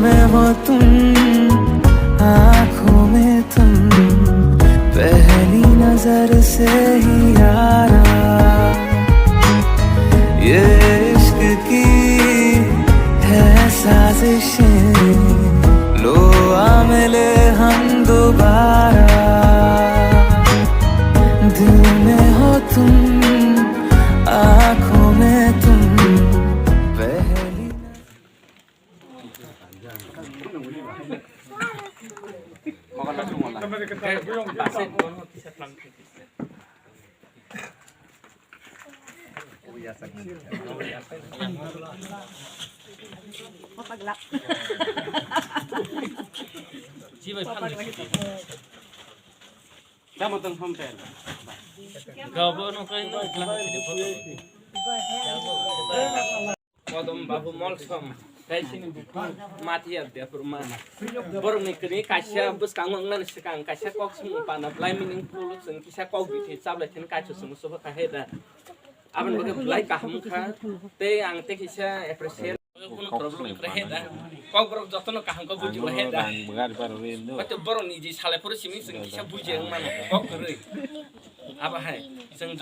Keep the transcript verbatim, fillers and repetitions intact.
में हो तुम, आंखों में तुम, पहली नजर से ही यारा, ये इश्क की है साजिशें, लो आ मिले हम दोबारा। दिल में हो तुम, आंखों में तुम, पहली Tamo tong hom pen. Gabo no kai no. Kodom babu molsom. Tei sini buku mati ya dia purma. Borok ni kini kaisa bwskango wngna ni swkang kaisa kok sung pana blai meaning pulu sung kisa kok bithi chablai thani kaisa sung suba kaheda. Aboni bagwi belai kaham wngkha, tei ang tei kisa appreciate. Kunu problem kwrwi he da. Kokborok jotono kaham khe buji he da. Hwnkhe borok ni je salai phuru simi chwng kisa buji wng mano, kok kwrwi. Abo hai chwng